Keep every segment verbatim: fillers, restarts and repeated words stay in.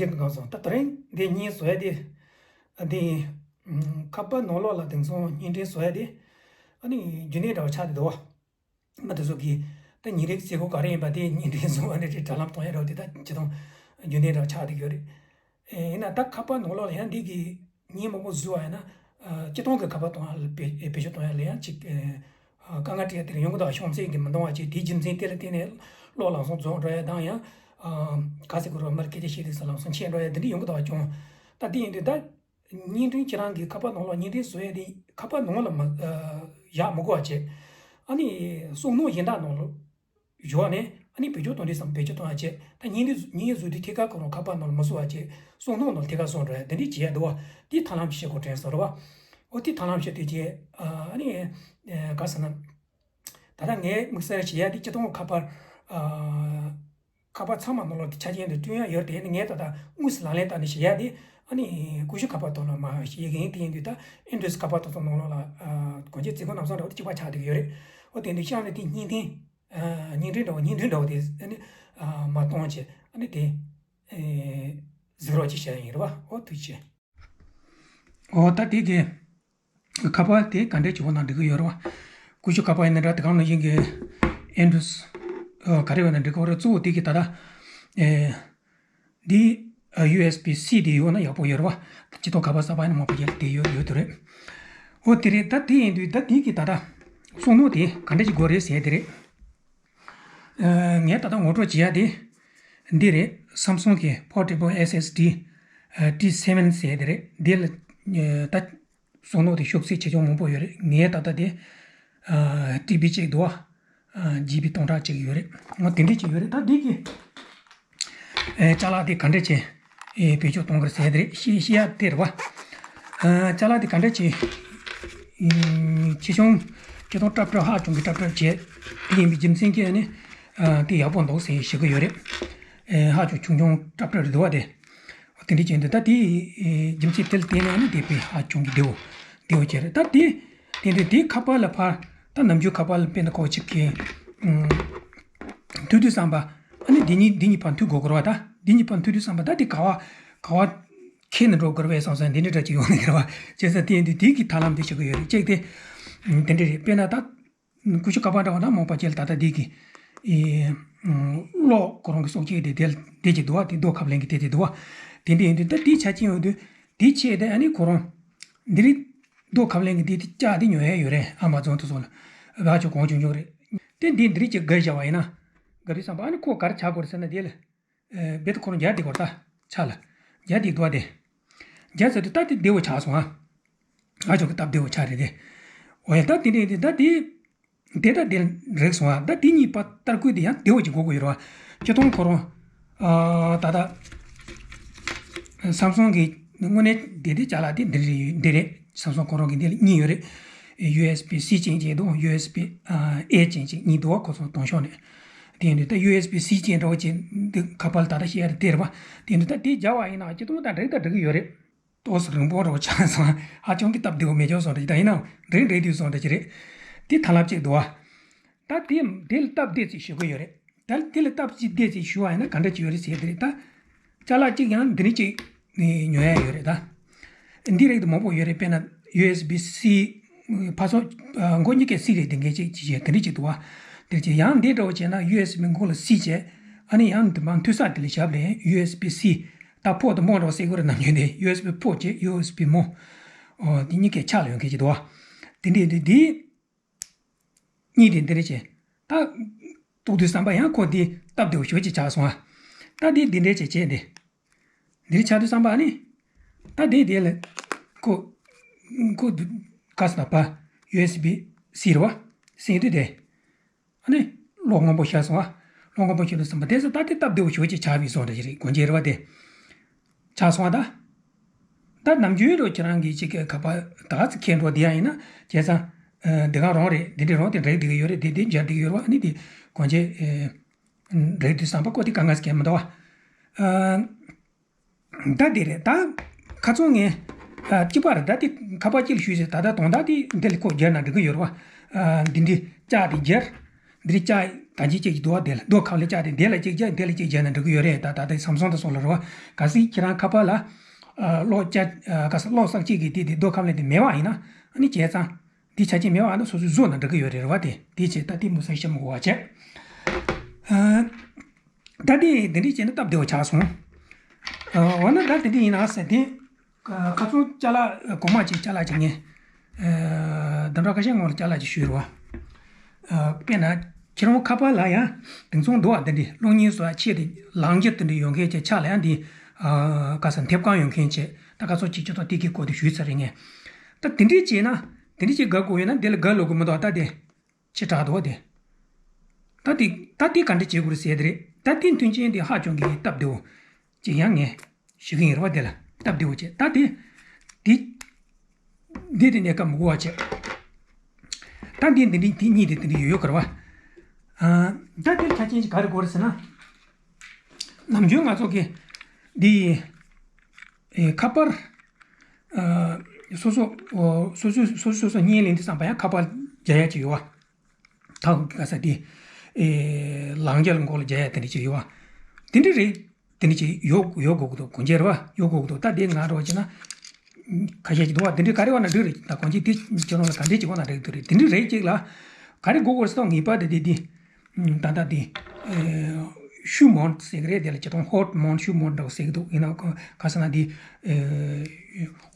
དེ་གང་སོང་ད་དེ་རིང་འདི་བརྙན་བཟོ་ཡ་དེ། འདི་ཁ་པར་ནང་ལོགས་ལ་དེང་སང་བརྙན་འཕྲིན་བཟོ་ཡ་དེ། ཨ་ནི་རྒྱུན་ལྡན་འདྲ་བ་ཆགས་བསྡད་འདུག་བ། མི་དེ་ཚོ་གིས་ད་ཉིན་རེའི་ཟས་གོ་ག་རེ་ཡིན་པ་དེ་བརྙན་འཕྲིན་བཟོ་བ་ནི་དེ་དྲ་ལམ་གཏོང་ཡ་འདྲ་བ་དེ་ད་སྤྱིར་བཏང་རྒྱུན་ལྡན་འདྲ་བ་ཆགས་བསྡད་ཡོད་རེད། ཨེ་ཡིན་ན་ད་ཁ་པར་ནང་ལོགས་ལ་ཡང་འདི་གི་བརྙན་མང་པོ་བཟོས་པ་ཡིན་ན། ཨ་སྤྱིར་བཏང་གི་ཁ་པར་གཏོང་ཡ་ལ་བེད་བེད་སྤྱོད་གཏོང་ཡ་ལ་ཡང་ཅིག་ཨ་དཀའ་ངལ་འཕྲད་ཡ་དེ་རེད། ཡོང་གི་འདུག་བ། ཤོང་ཚད་ཀྱིས་མི་འདང་བ་བྱས། དེའི་རྒྱུ་མཚན་དེ་ལ་བརྟེན་ནས་གློག་ལམ་སང་རྫོགས་འགྲོ་ཡ་དང་ཡང་། ཨ་ག་ཟེར་དགོས་རེད། མར་སྐད་ཆ་བཤད་དུས་ཙམ་ལམ་སང་ཆད་འགྲོ་ཡ་དེ་འདྲ་ཡོང་གི་འདུག་བ། ཀྱང་ད་དེ་ཡིན་དུས་ད། བརྙན་འཕྲིན་ཁྱེད་རང་གི་ཁ་པར་ནང་ལོགས་བརྙན་འཕྲིན་བཟོ་ཡས་དེ་ཁ་པར་ནང་ལ་མ་ཨ་བཞག་མི་དགོས་པ་བྱས། ཨ་ནི་བསམ་མནོ་གཞན་དག་ནང་ལ་བཞག་ནས། ཨ་ནི་བེད་སྤྱོད་གཏོང་དུས་ཙམ་བེད་སྤྱོད་གཏོང་ཡ་བྱས། ད་བརྙན་འཕྲིན་བརྙན་བཟོ་དུས་ཐད་ཀར་ཁོ་རང་ཁ་པར་ནང་ལ་མ་བཟོ་བ་བྱས། བསམ་མནོ་ནང་ལ་ཐད་ཀར་བཟོ་འགྲོ་ཡ་དེ་འདྲས་བྱེད་ཡ་འདུག་བ། དེ་ཐབས་ལམ་ཞིག་ཤེས་དགོས་དྲན་སོང་རེད་བ། འོ་དེ་ཐབས་ལམ་ཞིག་དེ་བྱས། ཨ་ནི་ཨ་ག་ཟེར་ན། ད་ལྟ་ངའི་དམིགས་བསལ་བྱེད་ཡ་དེ་སྤྱིར་བཏང་ཁ་པར། ཨ། ཁ་པར་ཚང་མ་ནང་ལོགས་དེ་ཆ་རྐྱེན་དེ་བསྐྲུན་ཡ་ཡོད་རེད་དེ། ངས་ད་ལྟ་དངོས་སུ་ལག་ལེན་བསྟར་ནས་བྱེད་ཡ་དེ། ཨ་ནི་ཀུ་ཤུ་ཁ་པར་ཐོག་ལ་མ་བྱེད་ཀྱིན། དེ་ཡིན་དུས་ད་ཨེན་ཌོས་ཁ་པར་ཐོག་ཐོག་ནང་ལོགས་ལ་ཨ་གོང་ཆེ་རྩིས་ཁོ་ནམ་སང་འདྲ་བོ་དེ་གཅིག་པ་ཆགས་བསྡད་ཀྱི་ཡོད་རེད། འོ་དེ་འདྲ་བྱས་ནས་དེ་བརྙན་འཕྲིན་ཨ་བརྙན་འཕྲིན་འདྲ་བོ་བརྙན་འཕྲིན་འདྲ་བོ་དེ་ཨ་ནི་ཨ་མ་གཏོང་བྱས། ཨ་ནི་དེ་ཨེ་གཟིགས་རོགས་ཅིག་བྱས་ཡིན་རེད་བ། འོ་ཐུགས་རྗེ་ཆེ། འོ་ད་དེ་གི་ཁ་པར་དེ་ག་འདྲས་བྱེད་དགོས་ན་འགྲིག་གི་ཡོད་རེད་བ། ཀུ་ཤུ་ཁ་པར་ཡིན་ན་འདྲ། དེ་གང་ནང་བཞིན་གྱི་ཨེན་ཌོས་ཨ་ག་རེ་ཡོད་ན་འགྲིག་གི་རེད། གཙོ་བོ་དེ་གི་ད་ལྟ་ཨེ་འདི་ཨ་ཡུ་ཨེས་བི་སི་དེ་ཡོད་ན་ཡག་པོ་ཡོད་རེད་བ། སྤྱིར་བཏང་ཁ་པར་གསར་པ་ཡིན་ན་མང་པོ་ཡོད་དེ་ཡོད་ཡོད་དེ་རེད། འོ་དེ་རེད། ད་དེ་ཡིན་དུས་ད་དེ་གི་ད་ལྟ་བསམ་མནོ་དེ་ག་འདྲས་ཅིག་དགོས་རེད་ཟེར་དེ་རེད། ཨ་ངས་ད་ལྟ་ངོ་སྤྲོད་བྱེད་ཡ་དེ་འདི་རེད། སམ་སུང་གི་Portable S S D ཨ་T seven ཟེར་དེ་རེད། འདི་ལ་ཨ་ད་བསམ་མནོ་དེ་ཤོག་ཚད་ཆེ་ཆུང་མང་པོ་ཡོད་རེད། ངས་ད་ལྟ་དེ་ཨ་ཊི་བི་གཅིག་འདུག་བ། ཨ་ཇི་བི་སྟོང་ཕྲག་གཅིག་ཡོད་རེད། འོ་དེ་འདྲས་ཅིག་ཡོད་རེད། ད་འདི་གི་ཨེ་ཅ་ལག་དེ་ག་འདྲས་ཅིག་ཨེ་བེད་སྤྱོད་གཏོང་གི་རེད་ཟེར་དེ་རེད། ཤེས་ཤེས་ཡ་དེ་རེད་བ། ཨ་ཅ་ལག་དེ་ག་འདྲས་ཅིག་ཨེ་ཆེ་ཆུང་ཆེ་ཆུང་སྲབ་སྲབ་ཧ་ཅང་གི་སྲབ་སྲབ་བྱས། དེ་ཡིན་པའི་རྒྱུ་མཚན་གྱིས་ནི་ཨ་དེ་ཡག་པོ་འདུག་ཟེར་ཞུ་གི་ཡོད་རེད། ཨེ་ཧ་ཅང་ཆུང་ཆུང་སྲབ་སྲབ་རེད་འདུག་བ་དེ། དེ་འདྲ་བྱས་འདུག་ད་དེའི་རྒྱུ་མཚན་དེ་ལ་བརྟེན་ནས་ནི་དེ་དཔེ་ཧ་ཅང་གི་བདེ་བོ་བདེ་བོ་བྱས་རེད། ད་དེ་དེ་འདྲ་དེའི་ཁ་པར་ལ་ཕར་ད་ནམ་རྒྱུན་ཁ་པར་ལ་དཔེར་ན་ཁོ་གཅིག་གིས་མཐུད་དུས་ཙམ་པ། ཨ་ནི་འདི་གཉིས་འདི་གཉིས་བར་མཐུད་དགོས་ཀྱི་རེད་བ། ད་འདི་གཉིས་བར་མཐུད་དུས་ཙམ་པ་ད་དེ་ག་བ་ག་བ་ཁྱེར་ནས་འགྲོ་དགོས་རེད་བསམ་སོང་། འདི་འདྲ་འདྲ་ཅིག་ཡོང་གི་རེད་བ། བྱས་ཙང་དེ་ཡིན་དུས་དེ་གི་ཐབས་ལམ་དེ་ཞུ་གི་ཡོད་རེད། གཅིག་དེ་དེ་འདྲ་རེད། དཔེར་ན་ད། ཀུ་ཤུ་ཁ་པར་འདྲ་བ་དང་མང་པོ་ཅིག་ལ་ད་ལྟ་འདི་གི་ཨེ་གློག་ཁོ་རང་གི་གསོག་ཆས་དེ་དེ་དེ་ཅིག་འདུག་བ། དེ་རྡོ་ཁབ་ལེན་གི་དེ་དེ་འདུག་བ། དེ་འདྲ་ཡིན་དུས་ད་དེའི་ཆ་རྐྱེན་ཡོད་དུས་དེའི་ཆེད་དུ་ཨ་ནི་ཁོ་རང་འདི་རིགས་རྡོ་ཁབ་ལེན་གི་དེ་དེ་ལྕགས་དེ་ཉོ་ཡ་ཡོད་རེད། ཨ་མ་ཛོན་དུ་སོགས་ལ་བ་ཆོ་གོང་ཆུང་ཆུང་རེད། དེ་འདི་འདི་རིགས་ཅིག་བརྒལ་བཞག་པ་ཡིན་ན། བརྒལ་དུས་ཙམ་པ་ཨ་ནི་ཁོ་ག་རེ་བྱ་དགོས་རེད་ཟེར་ན། དེ་ལ་ཨེ་རྦད་དེ་ཁོ་རང་རྒྱག་བསྡད་དགོས་རེད། ད་ཆ་ལ་རྒྱག་བསྡད་འདུག་བ། དེ་རྒྱག་ཚར་དུས་ད་དེ་བདེ་བོ་ཆགས་སོང་ཨ། ང་ཅག་གི་སྟབས་བདེ་བོ་ཆགས་རེད་དེ། འོ་ཡ། ད་དེ་འདྲ་དེ་ད་དེ་དེ་ད་དེ་རེག་སོང་ཨ། ད་དེ་གཉིས་བར་ལྟ་སྐུལ་དེ་ཡང་བདེ་བོ་ཅིག་དགོས་ཀྱི་ཡོད་རེད་བ། སྤྱིར་བཏང་ཁོ་རང་ཨ་ད་ད་སམ་སུང་གི་དངོས་གནས་བདེ་བདེ་ཅ་ལག་དེ་འདི་རེད། འདི་རེད། སམ་སུང་ཁོ་རང་གི་འདི་ལ་གཉིས་ཡོད་རེད། ཡུ་ཨེས་བི་སི་ཅན་ཅིག་དང་ཡུ་ཨེས་བི་ཨ་ཨེ་ཅན་ཅིག་གཉིས་འདུག་བ། ཁོ་ཚོ་དང་ཕྱོགས་ནས། དེ་ཡིན་དུས་ད་ཡུ་ཨེས་བི་སི་ཅན་འདྲ་བོ་ཅིག་འདི་ཁ་པར་ལ་ད་ལྟ་བཤད་ཡ་དེ་རེད་བ། དེ་ཡིན་དུས་ད་དེ་སྦྱར་བ་ཡིན་ན་སྤྱིར་བཏང་ད་འགྲིག་ད་འགྲིག་གི་ཡོད་རེད། ཏོག་ཙམ་རིང་པོ་འདྲ་བོ་ཆགས་སོང་། ཧ་ཅང་གི་སྟབས་བདེ་བོ་མེད་ཆོག་སོང་འདྲ་ཅིག་ད་ཡིན་ནའང་འགྲིག་འགྲིག་དུས་སོང་འདྲ་ཅིག་རེད། དེ་ཐབས་ལམ་གཅིག་འདུག་བ། ད་དེ་དེ་ལ་སྟབས་བདེ་ཅིག་ཞུ་གི་ཡོད་རེད། ད་དེ་ལ་སྟབས་ཅིག་བདེ་ཅིག་ཞུ་བ་ཡིན་ན་ག་འདྲ་ཅིག་ཡོད་རེད་ཟེར་དེ་རེད། ད་ཅ་ལག་གཅིག་ཡང་འདི་ནས་གཅིག་ཉོ་ཡ་ཡོད་རེད། ད་འདི་རིགས་དེ་མང་པོ་ཡོད་རེད། དཔེར་ན་ཡུ་ཨེས་བི་སི་ཕར་ཚུར་མགོ་གཉིས་ཀས་སི་རེད། དེ་འགའི་གཅིག་ཅིག་བྱས་དེ་འདྲ་ཅིག་འདུག་བ། དེ་ཅིག་ཡང་འདི་འདྲ་བོ་བྱས་ན་ཡུ་ཨེས་བི་མགོ་ལ་སི་བྱས། ཨ་ནི་ཡང་དེ་མ་མཐུད་ས་དེ་ལ་ཞབས་ལ་ཡུ་ཨེས་བི་སི། ད་ཕོག་དང་མོ་འདྲ་བ་ཟེར་དགོས་རེད། ནམ་རྒྱུན་དེ་ཡུ་ཨེས་བི་ཕོག་བྱས་ཡུ་ཨེས་བི་མོ། ཨོ་དེ་གཉིས་ཀའི་ཆ་ལ་ཡོང་མཁན་ཅིག་འདུག་བ། དེ་འདྲས་དེ་དེ་གཉིས་དེ་འདི་འདྲས་བྱས། ད་གཏུག་དུས་ཙམ་པ་ཡང་ཁོ་དེ་སྟབས་བདེ་བོ་ཞེ་པོ་ཅིག་ཆགས་སོང་ཨ། ད་དེ་འདི་འདྲས་བྱས་བྱས་འདི་འདི་རིགས་ཆགས་དུས་ཙམ་པ་ཨ་ནི། ད་དེ་དེ་ལ་ཁོ་ཁོ་ག་ཟེར་ན་པ་ཡུ་ཨེས་བི་སི་རེད་བ། སེང་དུས་དེ། ཨ་ནི། གློག་སྔོན་པོ་ཤར་སོང་ཨ། གློག་སྔོན་པོ་ཤར་དུས་ཙམ་པ་དེ་ཚོ་ད་དེ་སྟབས་བདེ་བོ་ཞེ་པོ་ཅིག་ཆགས་པའི་བཟོ་འདྲ་ཞིག་རེད། གོན་ཆས་རེད་བ་དེ། ཆགས་སོང་ཨ་ད། ད་ནམ་རྒྱུན་རོ་ཁྱེད་རང་གིས་ཅིག་གི་ཁ་པར་ད་ག་ཚོད་ཁྱེར་འགྲོ་བསྡད་ཡ་ཡིན་ན་བྱས་ཙང་། འདི་ག་རང་རེད། འདི་འདྲ་རང་དེ་འགྲིག་བསྡད་ཀྱི་ཡོད་རེད། དེ་དེ་འཇགས་བསྡད་ཀྱི་ཡོད་རེད་བ། ཨ་ནི་དེ་གོན་ཆས་འགྲིག་དུས་ཙམ་པ་ཁོ་དེ་དཀའ་ངལ་ཟེར་མཁན་མི་འདུག་བ། ད་དེ་རེད། ད་ཁ་ཚོན་ངས་ཨ་གཅིག་པ་རེད། ད་དེ་ཁ་པར་གཅིག་ལ་ཞུས་ཟེར། ད་ད་དོན་དག་དེ་འདི་ལ་ཁོ་སྦྱར་ན་འགྲིག་གི་ཡོད་རེད་བ། ཨ་འདི་འདྲའི་ལྕགས་དེ་སྦྱར། འདིར་བཅག་ད་ཅི་ཅིག་འདུག་བ། དེ་ལ་རྡོ་ཁ་ལ་བཅག་སྟེ་དེ་ལ་ཅིག་བཅག་དེ་ལ་ཅིག་བྱས་ན་འགྲིག་གི་ཡོད་རེད། ད་ད་ལྟའི་སམ་སུང་དང་སོགས་ལ་རེད་བ། གལ་སྲིད་ཁྱེད་རང་ཁ་པར་ལ་ཨ་གློག་བཅག་ཨ་ག་ས་གློག་བསགས་བྱེད་ཀྱི་དེ་དེ་རྡོ་ཁ་ལ་དེ་མེད་པ་ཡིན་ན། ཨ་ནི་བྱས་ཙང་འདི་ཆ་རྐྱེན་མེད་པ་ཨ་ནི་སོ་སོས་བཟོས་ན་འགྲིག་གི་ཡོད་རེད་རེད་བ། དེ་དེ་བྱས་ད་དེ་མུ་སེ་ཤ་མི་གོ་བ་བྱས། ཨ་ད་དེ་འདི་འདྲས་བྱས་ན་སྟབས་བདེ་བ་ཆགས་སོང་། ཨ་འོ་ན་ད་དེ་འདྲས་ཡིན་ན་ཟེར་དེ། ཁ་སང་ཅ་ལག་གོང་མ་ཅིག་ཅ་ལག་ཅིག་ངས། ཨ་བདུན་ཕྲག་ཁ་ཤས་སྔོན་ལ་ཅ་ལག་ཅིག་ཞུས་རེད་བ། ཨ་དཔེར་ན་ཁྱེད་རང་ཁ་པར་ལ་ཡང་དེང་སང་འདུག་བ། འདི་འདྲའི་གློག་བརྙན་བཟོ་ཡ་ཆེད་དུ་ལག་འཁྱེར་དེ་འདྲ་ཡོད་མཁན་ཅིག་ཆགས་ལ་ཡང་འདི་ཨ་ག་ས་མཐེབ་གང་ཡོད་མཁན་ཅིག་ད་ཁ་སང་ཅིག་ཅིག་ཐོག་དེ་གི་སྐོར་དེ་ཞུས་ཚར་རེད་ངས། ད་དེ་འདྲས་བྱས་ན་དེ་འདྲས་ཅིག་དགའ་དགོས་ཡོད་ན་འདི་ལ་དགའ་ལོ་དགོས་མི་འདུག་ད་དེ། ཆེ་དྲགས་འདུག་དེ། ད་དེ་ད་དེ་ག་འདྲ་བྱེད་དགོས་རེད་ཟེར་དེ་རེད། ད་དེ་མཐུན་རྐྱེན་དེ་ཧ་ཅང་གི་སྟབས་བདེ་བོ་ཅིག་ཡང་ངས་ཞུ་གི་ཡིན་རེད་བ། དེ་ལ་སྟབས་བདེ་བོ་བྱས་ད་དེ་དེ་འདི་དེ་གནས་སྐབས་མི་དགོས་པ་བྱས། ད་འདི་འདི་འདི་དེ་གཉིས་དེ་དེ་འདྲ་ཡོད་ཡོད་གི་རེད་བ། ཨ་ད་དེར་ཆ་རྐྱེན་ཅིག་ག་རེ་དགོས་རེད་ཟེར་ན། ནམ་རྒྱུན་ང་ཚོ་གི་འདི་ཨེ་ཁ་པར་ཨ་སོ་སོ་སོ་སོ་སོ་སོ་བརྙན་ལེན་དུས་ཙམ་པ་ཡང་ཁ་པར་རྒྱག་ཡ་ཅིག་ཡོད་བ། ཐག་ག་ས་དེ་ཨེ་ལག་འཁྱེར་མགོ་ལ་རྒྱག་ཡ་དེ་འདྲ་ཅིག་ཡོད་བ། དེ་འདྲ་རེད། དེ་འདྲ་ཅིག་ཡོད་ཡོད་དགོས་ཀྱི་འདུག་གོང་ཆེར་བ་ཡོད་དགོས་ཀྱི་འདུག་ད་དེ་ང་རོ་ཅིག་ན་ཁ་ཤས་ཅིག་འདུག་བ། དེ་འདྲ་ག་རེ་བ་ན་འགྲིག་རེད། ད་གོང་ཆེ་དེ་ཁྱོད་རང་ལ་ག་འདྲ་ཅིག་བ་ན་འགྲིག་འདུག་རེད། དེ་འདྲ་རེད་ཅིག་ལ་ག་རེ་དགོས་དགོས་སོང་ངེས་པར་དེ་དེ་དེ། ད་ལྟ་འདི་ཤུ་མོན་ཟེར་གི་རེད། དེ་ལ་ཇི་ལྟར་ཧོ་ཊི་མོན་ཤུ་མོན་འདྲ་བོ་ཟེར་གི་འདུག་ཡིན་ན་ག་ས་ན་འདི་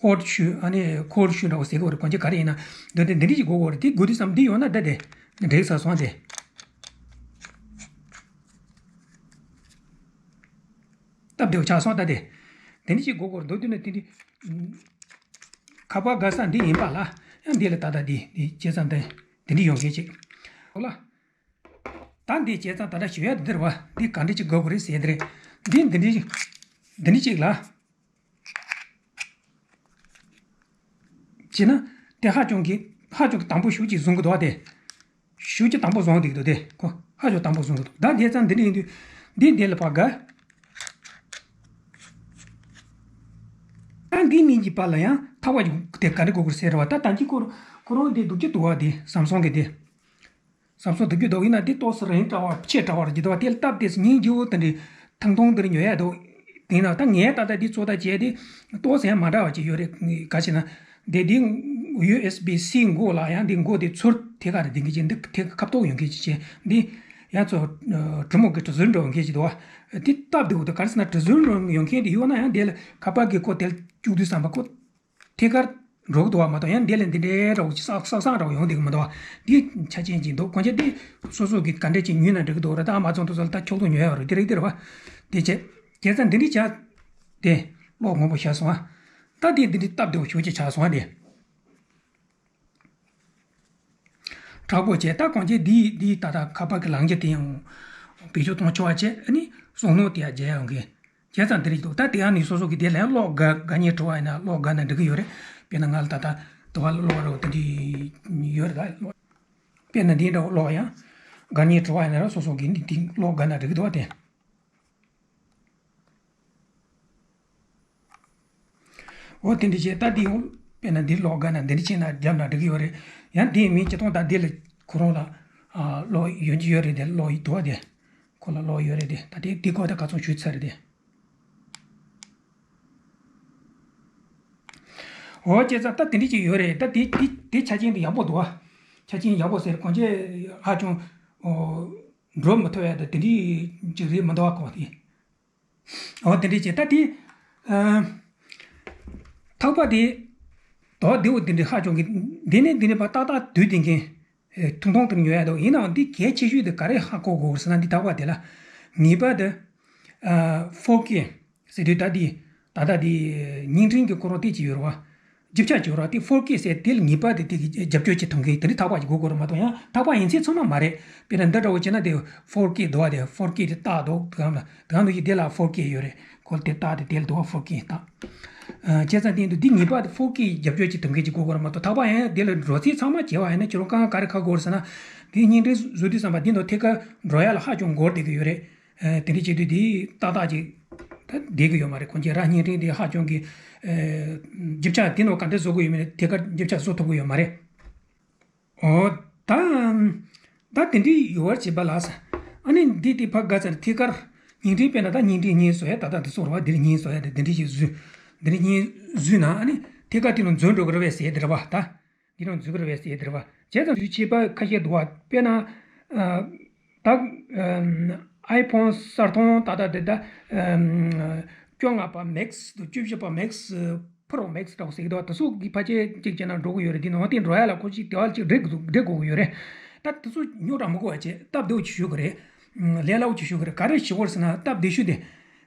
ཧོ་ཊི་ཤུ་ཨ་ནི་ཁོལ་ཤུ་འདྲ་བོ་ཟེར་གི་རེད། གོང་ཆེ་ག་རེ་ཡིན་ན་འདི་འདི་འདི་འདྲ་ཞིག་དགོས་གོ་རེད། དེ་དགོས་དུས་ཙམ་འདི་ཡོང་ན་ད་དེ་འགྲིག་ས་སོང་དེ། སྟབས་བདེ་བོ་ཆགས་སོང་ད་དེ། དེ་འདྲ་ཞིག་དགོས་གོ་རེད། མདོར་བསྡུས་ན་དེ་འདྲ་ཁ་པར་དགའ་ས་འདི་ཡིན་པ་ལ་ཡང་འདི་ལ་ད་ལྟ་འདི་འདི་བྱས་ཙང་དེ་འདི་འདྲ་ཡོང་མཁན་ཅིག་ཨོ་ལ། ད་འདི་བྱས་ཙང་ད་ལྟ་ཞུ་ཡ་འདི་རེད་བ། འདི་ག་འདྲ་ཅིག་དགོས་དགོས་རེད་ཟེར་འདི་རེད། འདི་འདི་འདྲ་ཅིག་འདི་འདྲ་ཅིག་ལ་བྱས་ན་དེ་ཧ་ཅང་གི་ཧ་ཅང་གི་དང་པོ་ཤུགས་ཅིག་བཟུང་གི་འདུག་བ། དེ་ཤུགས་ཀྱི་དང་པོ་བཟུང་འདུག་དེ་ཁོ་ཧ་ཅང་དང་པོ་བཟུང་གི་འདུག་ད་དེ་ཙང་འདི་འདྲ་ཡིན་དུས་འདི་འདི་ལ་ཕར་དགའ། ད་འདི་གཉིས་ཀྱི་བར་ལ་ཡང་ཐག་པ་ཅིག་དེ་ག་འདྲ་དགོས་དགོས་ཟེར་བ། ད་ད་གིན་ཁོ་ཁོ་རང་དེ་སྡུག་ཅིག་འདུག་བ། དེ་སམ་སུང་གི་དེ། སམ་སུང་སྡུག་རྒྱུ་འདུག་ཡིན་ན་འདི་ཏོག་ཙམ་རིང་དྲགས་པ་ཆེ་དྲགས་པ་རེད་འདུག་བ། དེ་ལ་སྟབས་བདེ་སྙིང་རྗེ་བོ་དེ་འདྲའི་ཐང་ཐུང་དེ་འདྲ་ཉོ་ཡ་འདུག་དེ་ཡིན་ན་ད་ངས་ད་ལྟ་འདི་ཚོད་ལྟ་བྱས་དེ་ཏོག་ཙམ་ཡང་མ་འདྲ་བ་ཅིག་ཡོད་རེད། ག་ཅི་ན་དེ་འདི་ཡུ་ཨེས་བི་སི་མགོ་ལ་ཡང་འདི་མགོ་དེ་ཚུར་ཐད་ཀ་རེ་འདི་འགི་ཅིག་འདི་ཐད་ཀ་ཁ་ཐོག་ཡོང་མཁན་ཅིག་བྱས། འདི་ཡང་ཚོ་གྲུ་མོ་གི་གྲུ་ཟུར་འགྲོ་མཁན་ཅིག་འདུག་བ། དེ་སྟབས་བདེ་བོ་འདུག་ག་རེ་ཟེར་ན་གྲུ་ཟུར་འགྲོ་ཡོང་མཁན་དེ་ཡོད་ན་ཡང་དེ་ལ་ཁ་པར་གི་ཁོ་དེ་ལ་བཅུག་དུས་ཙམ་པ་ཁོ། ཐད་ཀར་འགྲོ་གི་འདུག་བ་མ་གཏོགས་ཡང་འདི་ལས་འདི་འདྲའི་འདྲ་བོ་ཅིག་སག་སག་སག་འདྲ་བོ་ཡོང་བསྡད་ཀྱི་མི་འདུག་བ། འདི་ཆ་རྐྱེན་ཅིག་འདུག་གོང་ཆེ་འདི་སོ་སོ་གིས་ག་འདྲ་ཅིག་ཉོས་ན་འགྲིག་གི་འདུག་ར། ད་མ་ཚོང་དུ་ཚོ་ལ་ད་ཁྱོག་ཐུག་ཉོ་ཡ་རུ་འདི་རེད་འདི་རེད་བ། དེ་བྱས་བྱས་ཙང་འདི་འདྲ་བྱས་ཏེ་གློག་སྔོན་པོ་ཤར་སོང་ཨ། ད་འདི་འདི་འདྲ་སྟབས་བདེ་བོ་ཞེ་པོ་ཅིག་ཆགས་སོང་ཨ། འདི་དྲག་པོ་བྱས་ད་གོང་ཆེ་འདི་འདི་ད་ད་ཁ་པར་གི་ལག་འཁྱེར་དེ་ཡང་བེད་སྤྱོད་གཏོང་ཆོག་པ་བྱས། ཨ་ནི་བསམ་མནོ་དེ་ཡང་རྒྱལ་ཡོང་གི། བྱས་ཙང་འདི་རེད་འདུག་ད་དེ་ཡང་ནི་སོ་སོ་གི་དེ་ལ་ཡང་གློག་དགའ་དགའ་ཉེ་བྲོ་བ་ཡིན་ན་གློག་དགའ་ན་འགྲིག་གི་ཡོད་རེད། དཔེར་ན་ང་ལ་ད་ལྟ་དུ་བ་གློག་རོགས་དེ་འདྲ་ཡོད་རེད་ད། དཔེར་ན་འདི་འདྲ་བོ་གློག་ཡང་དགའ་ཉེ་བྲོ་བ་ཡིན་ན་ར་སོ་སོ་གི་འདི་འདི་གློག་དགའ་ན་འགྲིག་གི་འདུག་བ་དེ། འོ་དེ་འདྲ་བྱས་ད་འདི་ཡང་དཔེར་ན་འདི་གློག་དགའ་ན་འདི་འདྲ་བྱས་ན་རྒྱབ་ན་འགྲིག་གི་ཡོད་རེད། ཡང་དེ་མིན་སྤྱི་སྟོང་ད་འདི་ལ་ཁོ་རང་ལ་གློག་ཡོད་ཀྱི་ཡོད་རེད་དེ་གློག་ཡོད་འདུག་བ་དེ། ཁོ་ལ་གློག་ཡོད་རེད་དེ། ད་དེ་དེ་སྐོར་ད་ག་ཚོད་ཞུས་ཚར་རེད་དེ། འོ་བྱས་ཙང་ད་དེ་འདྲ་ཅིག་ཡོད་རེད། ད་དེ་དེ་དེ་ཆ་རྐྱེན་དེ་ཡག་པོ་འདུག་ཨ། ཆ་རྐྱེན་ཡག་པོ་ཟེར་གོང་ཆེ་ཧ་ཅང་འགྲོ་མི་ཐུབ་ཡ་ད་དེ་འདྲ་ཅིག་རེད་མི་འདུག་ཨ། གོང་དེ་འོ་དེ་འདྲ་ཅིག་ད་དེ་ཐག་པ་དེ་དོ་བདེ་བོ་དེ་འདྲ་ཧ་ཅང་གི་འདི་ནས་འདི་ནས་པ་ཏག་ཏག་དུས་དེ་མཁན། ཐུང་ཐུང་དུ་ཉོ་ཡ་འདུག་ཡིན་ནའང་འདི་གལ་ཆེ་ཤོས་དེ་ག་རེ་ཧ་གོ་དགོས་ཟེར་ན་འདི་དག་པ་དེ་ལ་ངེས་པར་དུ་ཕོར་ཀེ་ཟེར་དུས་ད་འདི་ད་ལྟ་འདི་བརྙན་འཕྲིན་གྱི་ཁོ་རང་དེ་ཅིག་ཡོད་རེད་བ། རྒྱུ་ཆ་ཅིག་ཡོད་རེད་བ། དེ་ཕོར་ཀེ་ཟེར་དེ་ལ་ངེས་པར་དུ་དེ་གི་རྒྱབ་སྐྱོར་བྱེད་ཐུབ་མཁན་དེ་འདྲ་དག་པ་ཅིག་དགོས་དགོས་རེད་མ་གཏོགས་ཡང་དག་པ་ཡིན་ཚད་ཚང་མ་མ་རེད། དཔེར་ན་འདི་འདྲ་བོ་བྱས་ན་དེ་ཕོར་ཀེ་འདུག་བ། དེ་ཕོར་ཀེ་དེ་བཏགས་འདུག་དེ་ག་ལ་དེ་ག་འདུག་ཅིག་དེ་ལ་ཕོར་ཀེ་ཡོད་རེད། ཁོ་དེ་བཏགས་དེ་དེ་ལ་འདུག་བ་ཕོར་ཀེ་བཏགས། བྱས་ཙང་དེ་འདུག་འདི་ངེས་པར་དུ་ཕོར་ཀེ་རྒྱབ་སྐྱོར་བྱེད་ཐུབ་མཁན་ཅིག་དགོས་དགོས་རེད་མ་གཏོགས་དག་པ་ཡང་དེ་ལ་འགྲོ་ཚད་ཚང་མ་བྱས་པ་ཡིན་ན་ཁྱེད་རང་གང་ག་རེ་ཁག་དགོས་རེད་ཟེར་ན། དེ་བརྙན་འཕྲིན་བཟོ་དུས་ཙམ་པ་འདི་འདུག་ཐད་ཀར་འགྲོ་ཡ་ལ་ཧ་ཅང་འགོར་བསྡད་ཀྱི་ཡོད་རེད། དེ་འདྲ་བྱེད་དུས་དེ་ཏག་ཏག་ཅིག་ད་བསྡད་ཀྱི་ཡོད་མ་རེད། ཁོང་ཚོས་ར་བརྙན་འཕྲིན་དེ་ཧ་ཅང་གི་རྒྱབ་ཆ་དེ་ནང་ག་འདྲ་བཟོ་དགོས་ཡོད་མེད་ཐད་ཀར་རྒྱབ་ཆ་བཟོ་ཐུབ་ཀྱི་ཡོད་མ་རེད། ཨོ། ད། ད་ དེ་འདྲའི་ཡོད་པར་བྱེད་པ་ལ་ཟེར། ཨ་ནི་འདི་དེ་ཕར་བཀག་ཚར། ཐད་ཀར་བརྙན་འཕྲིན་དཔེར་ན་ད་བརྙན་འཕྲིན་གཉིས་བཟོ་ཡ། ད་ལྟ་འདི་ཚོ་རེད་བ། འདིར་གཉིས་བཟོ་ཡ་དེ་འདི་འདྲའི་ཞིག་བཟོས། འདི་འདྲའི་གཉིས་བཟོས་ན་ཨ་ནི་ཐད་ཀར་དེ་ནང་འཛུལ་འགྲོ་གི་རེད་པས་ཟེར་དེ་རེད་བ། ད་འདི་ནང་འཛུལ་གི་རེད་པས་ཟེར་དེ་རེད་བ། བྱས་ཙང་འཛུལ་བྱེད་པ་ཁ་ཤས་འདུག་བ། དཔེར་ན་ཨ་ད་ཨམ་ཨའི་ཕོན་གསར་ཐོན་ད་ལྟ་དེ་ད་ཨམ་བཅོ་ལྔ་པ་མེག་སི་དང་བཅུ་བཞི་པ་མེག་སི། པོ་རོ་མེག་སི་འདྲ་བོ་ཟེར་གྱི་འདུག་དེ་ཚོ་གི་ཕལ་ཆེར་གཅིག་བྱས་ན་འགྲོ་གི་ཡོད་རེད། དེ་ནང་དེ་འགྲོ་ཡ་ལ་ཁོ་ཅིག་དེ་བ་ཅིག་སྒྲིག་དགོས་སྒྲིག་དགོས་ཀྱི་ཡོད་རེད། ད་དེ་ཚོ་རྙོག་དྲ་མི་དགོས་པ་བྱས་སྟབས་བདེ་བོ་ཅིག་ཞུ་གི་རེད། ལས་སླ་བོ་ཅིག་ཞུ་གི་རེད། ག་རེ་ཞུ་དགོས་ཟེར་ན། སྟབས་བདེ་ཤོས་དེ་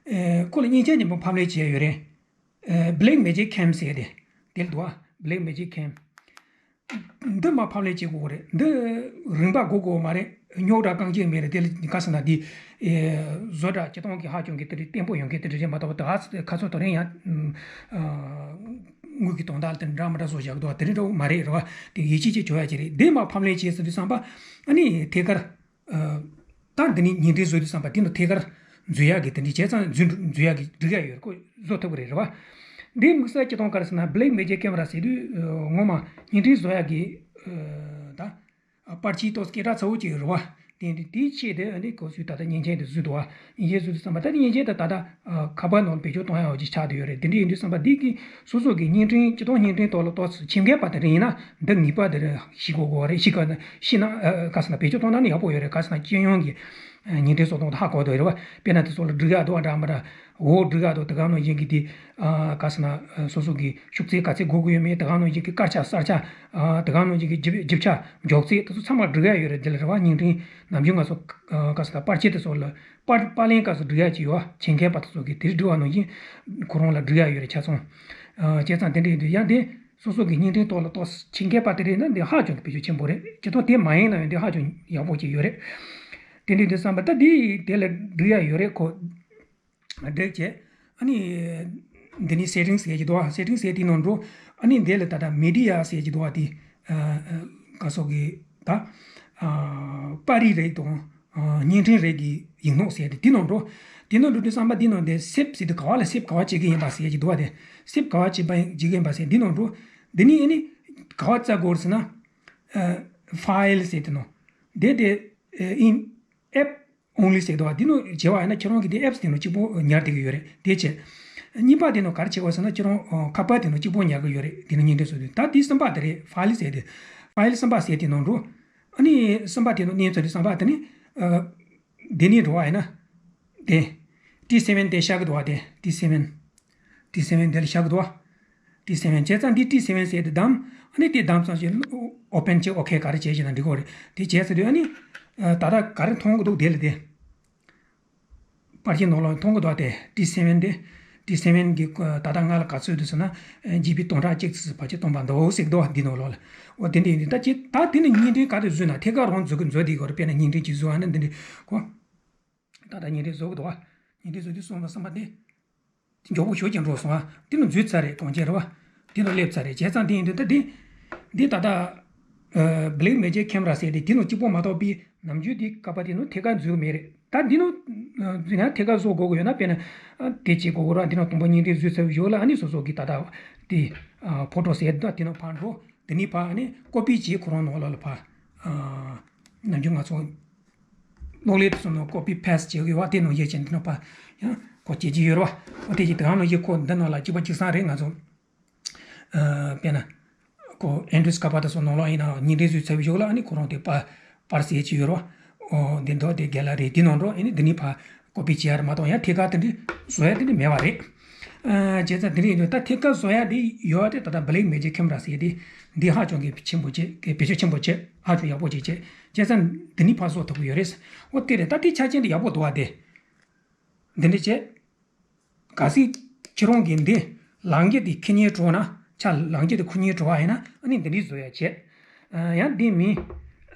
ཁོ་ལ་མཉེན་ཆས་ཉིན་མོ་ཕབ་ལེན་བྱས་ཡོད་རེད། Blackmagic Cam ཟེར་དེ་དེ་ལ་འདུག Blackmagic Cam། འདི་མ་ཕབ་ལེན་བྱེད་དགོས་རེད། འདི་རིན་པ་དགོས་དགོས་མ་རེད། རྙོག་དྲ་རྐང་རྗེས་མེད་རེད། དེ་ལ་ག་ཟེར་ན་འདི་ཨེ་བཟོ་གྲྭ་སྤྱི་བཏང་གི་ཧ་ཅང་གི་དེ་རིགས་བརྟན་པོ་ཡོང་མཁན་དེ་འདྲ་རེད་མ་གཏོགས། ད་ཁ་ཚོ་དེ་རིང་ཡང་ཨ་དངུལ་གྱི་དོན་དག་དེ་འདྲ་མི་འདྲ་བཟོ་བཞག་འདུག་དེ་རིགས་འདྲ་བོ་མ་རེད། རེད་བ། དེ་ཡིད་ཆེས་བྱེད་ཆོག་ཡ་ཅིག་རེད། འདི་མ་ཕབ་ལེན་བྱེད་ཟེར་དུས་ཙམ་པ་ཨ་ནི་ཐད་ཀར་ཨ་ད་འདི་ནས་བརྙན་འཕྲིན་བཟོ་དུས་ཙམ་པ་དེ་ནི་ཐད་ཀར་འཛུལ་ཡག་གི་དེ་འདྲ་བྱས་ཙང་འཛུལ་འཛུལ་ཡག་གི་སྒྲིག་ཡག་ཡོད་རེད། ཁོ་བཟོ་ཐུབ་ཀྱི་རེད། རེད་བ། འདི་དམིགས་བསལ་སྤྱི་བཏང་ག་རེ་ཟེར་ན། Blackmagic Camera ཟེར་དུས་ངོ་མ་བརྙན་འཕྲིན་བཟོ་ཡག་གི་ཨ་ད་པར་ཆས་ཏོག་སྐད་གྲགས་ཚ་བོ་ཅིག་རེད་བ། དེ་འདི་དེའི་ཆེད་དུ་ཨ་ནི་ཁོ་ཚོས་ད་ལྟ་མཉེན་ཆས་དེ་བཟོས་འདུག་བ། མཉེན་ཆས་བཟོས་དུས་ཙམ་པ་ད་ནི་མཉེན་ཆས་དེ་ད་ལྟ་ཨ་ཁ་པར་ནང་བེད་སྤྱོད་གཏོང་ཡག་ཅིག་ཆགས་བསྡད་ཡོད་རེད། དེ་འདྲ་ཡིན་དུས་ཙམ་པ་འདི་གི་སོ་སོ་གི་བརྙན་འཕྲིན་སྤྱི་བཏང་བརྙན་འཕྲིན་ཐོག་ལ་ཏོག་ཙམ་ཁྱིམ་མཁས་པ་དེ་འདྲ་ཡིན་ན་འདི་ངེས་པར་དེ་འདྲ་ཤེས་དགོས་དགོས་རེད། ཤེས་དགོས་ཤེས་ན་ཨ་ག་ཟེར་ན་བེད་སྤྱོད་གཏོང་ན་ནི་ཡག་པོ་ཡོད་རེད། ག་ཟེར་ན་སྤྱི་ཡོངས་ཀྱི་བརྙན་འཕྲིན་བཟོ་སྟངས་དེ་ཧ་གོ་འདུག་རེད་བ། དཔེར་ན་དེ་ཚོ་ལ་སྒྲིག་ཡག་འདུག་བ་འདྲ་མི་འདྲ། འོ་སྒྲིག་ཡག་འདུག་དེ་ག་ནང་བཞིན་གྱི་དེ་ཨ་ག་ཟེར་ན་སོ་སོ་གི་ཤུགས་ཚད་ག་ཚད་དགོས་ཀྱི་ཡོད་མེད། དེ་ག་ནང་བཞིན་གྱི་དཀར་ཆག་གསར་ཆག་ཨ་དེ་ག་ནང་བཞིན་གྱི་རྒྱབ་རྒྱབ་ཆག་མགྱོགས་ཚད་དེ་ཚོ་ཚང་མ་སྒྲིག་ཡག་ཡོད་རེད། དེ་ལ་རེད་བ། བརྙན་འཕྲིན་ནམ་རྒྱུན་ང་ཚོ་ཨ་ག་ཟེར་ན་པར་ཆས་དེ་ཚོ་ལ་པར་པར་ལེན་སྐབས་སུ་སྒྲིག་ཡག་ཅིག་ཡོད་བ། ཁྱིམ་མཁས་པ་དེ་ཚོ་གིས་དེ་སྒྲིག་པ་ནང་བཞིན་ཁོ་རང་ལ་སྒྲིག་ཡག་ཡོད་རེད་ཆ་ཚང་། ཨ་བྱས་ཙང་དེ་འདྲ་ཡིན་དུས་ཡང་དེ་སོ་སོ་གི་བརྙན་འཕྲིན་ཐོག་ལ་ཏོག་ཙམ་ཁྱིམ་མཁས་པ་དེ་རེད་ན་འདི་ཧ་ཅང་གི་བེད་སྤྱོད་ཆེན་པོ་རེད། ཇི་ལྟར་དེ་མ་ཡིན་ན་ཡང་འདི་ཧ་ཅང་ཡག་པོ་ཅིག་ཡོད་རེད། དེ་འདྲ་ཡིན་དུས་ཙམ་པ་ད་འདི་དེ་ལ་སྒྲིག་ཡག་ཡོད་རེད། ཁོ་སྒྲིག་བྱས་ཨ་ནི་འདི་ནི་སེ་ཊིང་ཟེར་གྱི་འདུག་བ། སེ་ཊིང་ཟེར་དེའི་ནང་འགྲོ། ཨ་ནི་འདི་ལ་ད་ལྟ་མི་ཌི་ཡ་ཟེར་གྱི་འདུག་བ། དེ་ཨ་ཨ་ག་སོགས་ཀྱི་ད་ཨ་པར་རིས་རིགས་དང་ཨ་བརྙན་འཕྲིན་རིགས་ཀྱི་ཡིག་ནོར་ཟེར་དེ་དེའི་ནང་འགྲོ། དེའི་ནང་འགྲོ་དུས་ཙམ་པ་འདིའི་ནང་དེ་སེབ་ཟེར་དེ་ག་བ་ལ་སེབ་ག་བ་བྱེད་ཀྱི་ཡིན་པ་ཟེར་གྱི་འདུག་བ། དེ་སེབ་ག་བ་བྱེད་པ་བྱེད་ཀྱི་ཡིན་པ་ཟེར་འདིའི་ནང་འགྲོ། འདི་ནི་ཨ་ནི་ག་བ་བཙལ་དགོས་ཟེར་ན་ཨ་ཕའིལ་ཟེར་དེ་ནང་དེ་དེ་ཨ་ཨིན་ཨེབ་ཨོན་ལི་ཟེར་འདུག་བ། འདི་ནང་བྱས་པ་ཡིན་ན་ཁྱེད་རང་གི་དེ་ཨེབ་སི་དེ་ནང་གཅིག་པོ་ཉར་བསྡད་ཀྱི་ཡོད་རེད། དེ་བྱས། གཉིས་པ་དེ་ནང་ག་རེ་བྱེད་དགོས་ཟེར་ན་ཁྱེད་རང་ཨ་ཁ་པར་དེ་ནང་གཅིག་པོ་ཉར་གྱི་ཡོད་རེད། དེ་ནང་བརྙན་འཕྲིན་བཟོ་དུས་ད་དེ་གསུམ་པ་དེ་རེད། ཕའིལ་ཟེར་དེ། ཕའིལ་གསུམ་པ་ཟེར་དེ་ནང་འགྲོ། ཨ་ནི་གསུམ་པ་དེ་ནང་མནན་ཚར་དུས་གསུམ་པ་དེ་ནི་ཨ་དེ་ནས་འགྲོ་བ་ཡིན་ན། དེ་ཏི་སེ་བན་དེ་ཤར་གི་འདུག་བ། དེ་ཏི་སེ་བན། ཏི་སེ་བན་དེ་ལ་ཤར་གི་འདུག་བ། ཏི་སེ་བན་བྱས་ཙང་འདི་ཏི་སེ་བན་ཟེར་དེ་བདམས། ཨ་ནི་དེ་བདམས་ཙང་ཞིག་ཨོ་པན་བྱས། ཨོ་ཁེ་ག་རེ་བྱས་ཞེ་ན་འགྲིག་གི་རེད། དེ་བྱས་ཚར་དུས་ཨ་ནི་ཨ་ད་ལྟ་ག་རེ་མཐོང་གི་འདུག་དེ་ལ་དེ། པར་ཆས་ནང་ལོགས་མཐོང་གི་འདུག་བ། དེ་ཏི་སེ་བན་དེ། ཏི་སེ་བན་གི་ད་ལྟ་ང་ལ་ག་ཚོད་འདུག་ཟེར་ན་ཨ་ཇི་བི་སྟོང་ཕྲག་གཅིག་ཙམ་ཕལ་ཆེར་སྟོང་པ་འདུག་ཟེར་གི་འདུག་བ། འདི་ནང་ལོགས་ལ། འོ་དེ་འདྲ་ཡིན་དུས་ད་ཅི་ད་དེ་ནི་བརྙན་འཕྲིན་ག་རེ་བཟོས་ན་ཐད་ཀར་རང་བཟོ་གི་བཟོ་བསྡད་ཀྱི་རེད། དཔེར་ན་བརྙན་འཕྲིན་ཅིག་བཟོས་ཨ་ནི་འདི་འདྲ་ཁོ། ད་ལྟ་བརྙན་འཕྲིན་བཟོ་གི་འདུག་བ། བརྙན་འཕྲིན་བཟོ་དུས་སོང་ཙང་གསུམ་པ་དེ། དེ་མགྱོགས་པོ་ཞེ་ཅིག་འགྲོ་སོང་ཨ། དེ་ནང་འཛུལ་ཚར་རེད། གང་བྱས་རེད་བ། དེ་ནང་སླེབས་ཚར་རེད། བྱས་ཙང་དེ་ཡིན་དུས་ད་དེ། འདི་ད་ལྟ་ཨ་Blackmagic Camera ཟེར་དེ་དེ་ནང་གཅིག་པོ་མ་གཏོགས་པའི་ནམ་རྒྱུན་དེ་ཀ་པ་དེ་ནང་ཐད་ཀར་འཛུལ་གི་མེད་རེད། ད་འདི་ནང་ཨ་འཛུལ་ན་ཐད་ཀར་བཟོ་དགོས་ཀྱི་ཡོད་ན། དཔེར་ན་ཨ་དེ་བྱེད་དགོས་ཀྱི་རེད་བ། འདི་ནང་དང་པོ་བརྙན་འཕྲིན་བཟོས་ཚར་བའི་གཞུག་ལ་ཨ་ནི་སོ་སོ་གི་ད་ལྟ་དེ་ཨ་ཕོ་ཊོ་ཟེར་དེ་དེ་ནང་ཕར་འགྲོ། དེ་ནས་ཕར་ཨ་ནི་ཀོ་པི་བྱས་ཁོ་རང་ནང་ལོགས་ལ་ཕར་ཨ་ནམ་རྒྱུན་ང་ཚོ་གློག་ཀླད་དེ་ཚོ་ནང་ཀོ་པི་པེ་སི་ཊི་བྱེད་ཀྱི་ཡོད་བ། དེ་ནང་བཞིན་བྱས་འདི་ནང་ཕར་ཡང་ཁོ་བྱེད་ཀྱི་ཡོད་རེད་བ། ཨོ་དེ་ཅིག་དེ་ག་ནང་བཞིན་ཁོ་འདི་ནང་ལ་གཅིག་པ་གཅིག་རྐྱང་རེད། ང་ཚོ་ཨ་དཔེར་ན་ཁོ་ཨེན་ཌོ་རོ་ཌི་ཀ་པ་དེ་ཚོ་ནང་ལོགས་ཡིན་ན་བརྙན་འཕྲིན་བཟོས་ཚར་བའི་གཞུག་ལ་ཨ་ནི་ཁོ་རང་དེ་པར་པར་ཟེར་གྱི་ཡོད་རེད་བ། ཨོ་འདི་འདྲ་དེ་གེ་ལ་རི་དེ་ནང་འགྲོ། ཨ་ནི་འདི་ནས་ཕར་ཀོ་པི་བྱེད་ཡ་རེད་མ་གཏོགས་ཡང་ཐད་ཀར་དེ་འདྲ་བཟོ་ཡ་དེ་འདྲ་མེད་པ་རེད། ཨ་བྱས་ཙང་དེ་འདྲ་ཡིན་དུས་ད་ཐད་ཀར་བཟོ་ཡ་དེ་ཡོད་དེ་ད་ལྟ་Blackmagic Camera ཟེར་དེ་འདི་ཧ་ཅང་གི་ཆེན་པོ་བྱས། གི་བེད་སྤྱོད་ཆེན་པོ་བྱས། ཧ་ཅང་ཡག་པོ་ཅིག་བྱས། བྱས་ཙང་འདི་ནས་ཕར་བཟོ་ཐུབ་ཀྱི་ཡོད་རེད། འོ་དེ་རེད། ད་དེ་ཆ་རྐྱེན་དེ་ཡག་པོ་འདུག་བ། དེ་འདི་འདྲ་བྱས། གལ་སྲིད་ཁྱེད་རང་གིས་འདི་ལག་འཁྱེར་དེ་འཁྱེར་སྙིང་བྲོ་ན། ཆ་ལག་འཁྱེར་དེ་འཁྱེར་སྙིང་བྲོ་བ་ཡིན་ན་ཨ་ནི་འདི་འདྲས་བཟོ་ཡ་བྱེད། ཨ་ཡང་འདི་མིན།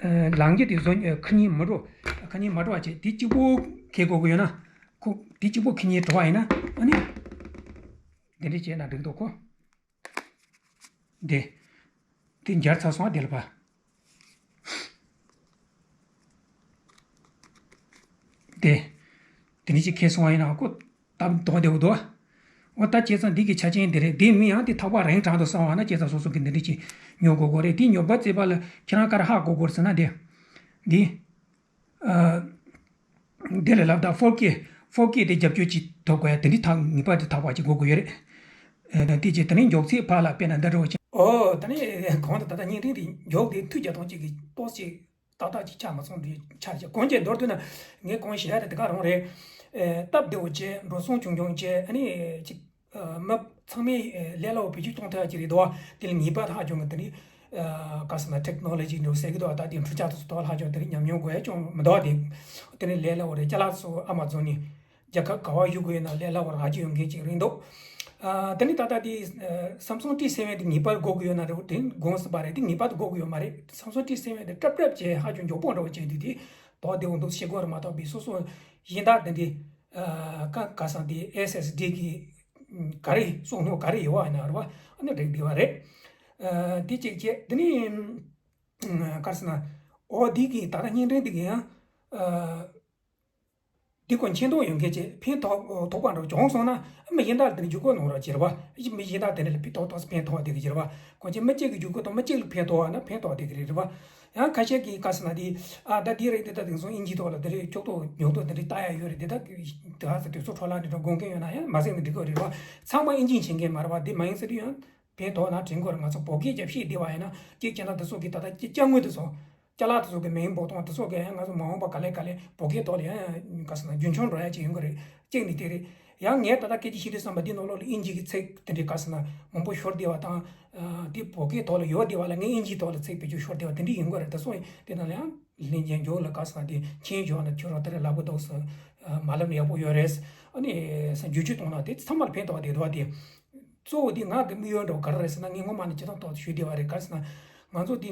ཨ་ལག་འཁྱེར་དེ་བཟོ་ཨ་འཁྱེར་སྙིང་མི་བྲོ། འཁྱེར་སྙིང་མ་བྲོ་བ་བྱེད། དེ་གཅིག་པོ་འཁྱེར་དགོས་ཀྱི་ཡོད་ན། ཁོ་དེ་གཅིག་པོ་འཁྱེར་སྙིང་བྲོ་བ་ཡིན་ན་ཨ་ནི་འདི་འདྲས་བྱས་ན་འགྲིག་འདུག་གོ། དེ། དེ་འབྱར་ཚར་སོང་བ། དེ་ལ་ཕར། དེ། དེ་ནས་ཅིག་ཁེལ་སོང་བ་ཡིན་ན་ཁོ་སྟབས་མདོག་བདེ་བོ་འདུག་འོ་ད་བྱས་ཙང་འདི་གི་ཆ་རྐྱེན་འདི་རེད། དེ་མིན་ཡང་དེ་ཐག་པ་རིང་དྲགས་འདུག་བསམ་པ་ན་བྱས་ཙང་སོ་སོ་གི་འདི་འདྲས་ཅིག་ཉོ་དགོས་ཀྱི་རེད། དེ་ཉོ་བ་བྱེད་པ་ལ་ཁྱེད་རང་ག་རེ་ཧ་གོ་དགོས་ཟེར་ན། དེ། འདི། ཨ། དེ་ལས་ལབ་ད་ཕོར་ཀེ། ཕོར་ཀེ་དེ་རྒྱབ་སྐྱོར་ཅིག་ཐོབ་དགོས་ཡ་དེ་འདྲའི་ཐག་ངེས་པར་དུ་ཐག་པ་ཅིག་དགོས་དགོས་ཡོད་རེད། ཨ། དེ་རྗེས་དེ་ནས་མགྱོགས་ཚད་ཕར་ལ་དཔེར་ན་འདི་འདྲ་བ་ཅིག་ཨོ། ད་ནི་གང་ལྟར་ད་ལྟ་བརྙན་འཕྲིན་དེ་མགྱོགས་དེ་མཐུད་རྒྱག་སྟངས་ཅིག་གི་ཏོག་ཙམ་ཏག་ཏག་ཅིག་ཆགས་མ་སོང་དེ་ཆགས་ཀྱི། གོང་ཅན་མདོར་བསྡུས་ན་ངས་གོང་བཤད་ཡ་དེ་དེ་ག་རང་རེད། ཨེ། སྟབས་བདེ་བོ་བྱས། འགྲོ་སོང་ཆུང་ཆུང་བྱས། ཨ་ནི་ཅིག་ཨ། མི་ཚང་མས་ལས་སླ་བོ་བེད་སྤྱོད་གཏོང་ཐུབ་ཡ་ཅིག་རེད་འདུག་བ། དེ་ལ་ངེས་པར་ཧ་ཅང་གི་དེ་ནི། ཨ། ག་ཟེར་ན་ཊེག་ནོ་ལོ་ཇི་འདྲ་བོ་ཟེར་གི་འདུག་བ། ད་དེ་འཕྲུལ་ཆས་དེ་ཚོ་ཐོག་ལ་ཧ་ཅང་དེ་ནི་ཉམས་མྱོང་དགོས་ཡ་ཅང་མི་འདུག་བ། དེ་དེ་ནི་ལས་སླ་བོ་རེད། ཅ་ལག་ཚོ་ཨ་མ་ཛོན་ནས་རྒྱལ་ཁབ་ག་བ་བཞུགས་དགོས་ཡོད་ན་ལས་སླ་བོར་ཧ་ཅང་ཡོང་མཁན་ཅིག་རེད་འདུག་ཨ། དེ་ནི་ད་ལྟ་དེ་ཨ་སམ་སུང་ཊི་སེ་བན་དེ་ངེས་པར་དགོས་ཀྱི་ཡོད་ན་རེད། དེ་དགོངས་སྲིད་པ་རེད། དེ་ངེས་པར་དུ་དགོས་ཀྱི་ཡོད་མ་རེད། སམ་སུང་ཊི་སེ་བན་དེ་སྲབ་སྲབ་བྱས་ཧ་ཅང་མགྱོགས་པོ་འདྲ་བོ་བྱས་དུས་དེ་དོགས་བདེ་བོ་འདུག་ཤེས་དགོས་རེད་མ་གཏོགས་པའི་སོ་སོ་གཞན་དག་དེ་འདྲའི། ཨ། ཀ་ག་ས་དེ་ཨེས་ཨེས་ཌི་གི་ག་རེ་བཙོག་ནོ་ག་རེ་ཡོད་བ་ཡིན་ན་རེད་བ། ཨ་ནི་འགྲིག་བསྡད་པ་རེད། ཨ། དེ་གཅིག་བྱས། དེ་ནས་ག་རེ་ཟེར་ན། ཨོ། འདི་གི་ད་ལྟ་བརྙན་འཕྲིན་འདི་གི་ཡང་། ཨ། འདི་ཀོ་མཁྱེན་རྟོགས་ཡོད་མཁན་ཅིག་ཕན་ཐོགས་ཐོགས་པ་འདྲ་བྱུང་སོང་ན། མི་གཞན་དག་ལ་དེ་འདྲ་བརྒྱུད་སྐུར་གནང་རོགས་བྱེད་རེད་བ། མི་གཞན་དག་དེ་འདྲ་ལ་ཕན་ཐོགས་ཐོགས་ཕན་ཐོགས་བསྡད་ཀྱི་རེད་བ། གང་ཅི་མི་གཅིག་གིས་བརྒྱུད་སྐུར་དང་མི་གཅིག་ལ་ཕན་ཐོགས་པ་ན་ཕན་ཐོགས་བསྡད་ཀྱི་རེད་བ། ཡང་ཁ་ཤས་ཀྱིས་ག་ཟེར་ན་དེ། ཨ། ད་འདི་རེད། དེ་ད་དེང་སང་ཨིན་ཇིའི་ཐོག་ལ་དེ་རེད། ཁྱོག་ཐོག་ཉོག་ཐོག་དེ་འདྲ་ལྟ་ཡ་ཡོད་རེད། དེ་ད་དེ་ཚོ་འཕྲོ་བརླག་འདི་འདྲ་དགོངས་མཁན་ཡོད་ན་ཡང་མ་ཟེར་ན་འགྲིག་གི་རེད་བ། ཚང་མ་ཨིན་ཇི་མཁྱེན་མཁན་མ་རེད་བ། དེ་མ་ཡིན་ཟེར་དུས་ཡང་ཕན་ཐོགས་ན་དྲན་གྱི་རེད། ང་ཚོ་བོད་སྐད་རྒྱབ་ཤེས་བདེ་བ་ཡིན་ན། གཅིག་བྱས་ན་དེ་ཚོ་གི་ད་ལྟ་ཅ་དངོས་དེ་ཚོ། ཅ་ལག་དེ་ཚོ་གི་མིང་འབོད་སྟངས་དེ་ཚོ་གི་ཡང་ང་ཚོ་མ་འོངས་པ་ག་ལེ་ག་ལེ་བོད་སྐད་ཐོག་ལ་ཡང་ག་ཟེར་ན་རྒྱུན་འཁྱོངས་འགྲོ་ཡ་ཅིག་ཡོང་གི་རེད། གཅིག་ནི་དེ་རེད། ཡང་ངས་ད་ལྟ་སྐད་ཆ་བཤད་དུས་ཙམ་པ་འདི་ནང་ལོགས་ལ་ཨིན་ཇི་གི་ཚིག་དེ་འདྲའི་ག་ཟེར་ན་མང་པོ་ཤོར་བསྡད་པ་དང་། ཨ། དེ་བོད་སྐད་ཐོག་ལ་ཡོད་བསྡད་པ་ལ་ངས་ཨིན་ཇིའི་ཐོག་ལ་ཚིག་བེད་སྤྱོད་ཤོར་བསྡད་པ་དེ་འདྲ་ཡིན་དགོས་རེད། དེ་སོང་དེ་ནང་ལ་ཡང་ལྷན་རྒྱས་མགྱོགས་ལ་ག་ཟེར་ན་དེ་མཁྱེན་བྱུང་ན་ཁྱོད་རང་དེ་འདྲ་ལབ་གི་འདུག་ཟེར། ཨ། མ་ལབ་ན་ཡག་པོ་ཡོད་རེད། ཨ་ནི་ཟེར་བསྒྱུར་བཅོས་གཏོང་ན་དེ་ཚང་མར་ཕན་ཐོགས་བསྡད་འདུག་བ། དེ་གཙོ་བོ་དེ་ང་གི་དམིགས་ཡུལ་འདྲ་བོ་ག་རེ་རེད་ཟེར་ན། ངས་སྔོན་མ་ནས་ཇི་ལྟར་ཐོག་ཏུ་ཞུས་བསྡད་པ་རེད། ག་རེ་ཟེར་ན་ང་ཚོ་དེ་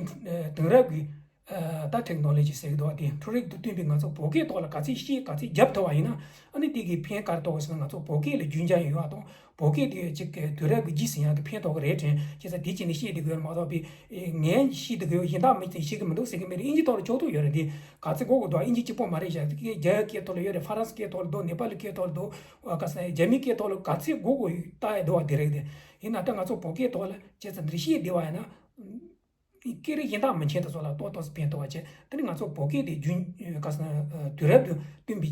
དེང་རབས་ཀྱི། ཨ། ད་ཊེག་ནོ་ལོ་ཇི་ཟེར་གི་འདུག་བ། དེ་འཕྲུལ་རིག་དང་བསྟུན་པའི་ང་ཚོ་བོད་སྐད་ཐོག་ལ་ག་ཚད་ཤེས་ག་ཚད་རྒྱབ་ཐུབ་པ་ཡིན་ན། ཨ་ནི་དེ་གི་ཕན་ག་རེ་ཐོགས་ཟེར་ན། ང་ཚོ་བོད་སྐད་ལ་རྒྱུན་འབྱམས་ཡོང་བ་དང་། བོད་སྐད་དེ་ཅིག་གི་དུས་རབས་ཀྱི་རྗེས་སུ་ཡང་དེ་ཕན་ཐོགས་ཀྱི་རེད་དྲན། བྱས་ཙང་དེ་བྱས་ནས་བཤད་བསྡད་དགོས་ཡོད་མ་གཏོགས་པའི། ཨེ། ངས་བཤད་བསྡད་དགོས་ཡོད། གཞན་དག་མི་ཚོས་བཤད་ཀྱི་མི་འདུག་ཟེར་གྱི་མེད་རེད། ཨིན་ཇི་ཐོག་ལ་ཕྱོགས་གཏོགས་ཡོད་རེད། དེ་ག་ཚད་དགོས་དགོས་འདུག་ཨིན་ཇི་གཅིག་པོ་མ་རེད་བཞག་རྒྱ་སྐད་ཐོག་ལ་ཡོད་རེད། ཧྥ་རན་སི་སྐད་ཐོག་ལ་འདུག་ནེ་པ་ལི་སྐད་ཐོག་ལ་འདུག་ག་ས་རྒྱ་མིའི་སྐད་ཐོག་ལ་ག་ཚད་དགོས་དགོས་ལྟ་ཡ་འདུག་བ། དེ་རེད། དེ་ཡིན་ན་ད་ང་ཚོ་བོད་སྐད་ཐོག་ལ་བྱས་ཙང་འདིར་བཤད་བསྡད་པ་ཡིན་ན། སྐད་རིགས་གཞན་དག་མི་མཁྱེན་དེ་ཚོ་ལ་ཏོག་ཏོག་ཙམ་ཕན་ཐོགས་པ་བྱས། དེ་ནི་ང་ཚོ་བོད་སྐད་དེ་རྒྱུན། ག་ཟེར་ན། དུས་རབས་དང་བསྟུན་པའི་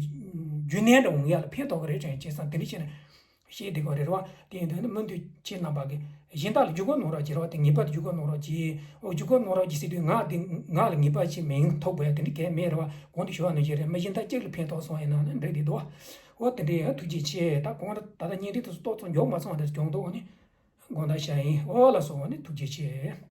རྒྱུན་གནས་འདྲ་འོང་ཡ་ལ་ཕན་ཐོགས་ཀྱི་རེད་དྲན། བྱས་ཙང་དེ་འདྲ་བྱས་ནས་བཤད་བསྡད་དགོས་རེད་བ། དེ་ཡིན་དུས་ནི་མུ་མཐུད་ཁྱེད་རྣམ་པ་གིས་གཞན་དག་ལ་བརྒྱུད་སྐུར་གནང་རོགས་བྱེད་རོགས། དེ་ངེས་པར་དུ་བརྒྱུད་སྐུར་གནང་རོགས་གྱིས། འོ། བརྒྱུད་སྐུར་གནང་རོགས་གྱིས་ཟེར་དུས་ང་དེ་ང་ལ་ངེས་པར་ཅིག་མིང་ཐོབ་དགོས་ཡ་དེ་འདྲ་གང་ཡང་མེད་རེད་བ། གོང་དུ་ཞུ་བ་ནང་བཞིན་རེད། མི་གཞན་དག་གཅིག་ལ་ཕན་ཐོགས་སོང་ཡིན་ན་ནི་འགྲིག་བསྡད་འདུག་བ། འོ། དེ་འདྲ་ཡ། ཐུགས་རྗེ་ཆེ། ད་གོང་ད་ལྟ་བརྙན་འཕྲིན་དེ་ཚོ་ཏོག་ཙམ་མགྱོགས་མ་སོང་བ་དེ་ཚོ་གྱོང་འདུག་འོ་ནི། དགོངས་དག་ཞུ་ཡ་ཡིན། འོ་ལགས་སོ། འོ་ནི་ཐུགས་རྗེ་ཆེ།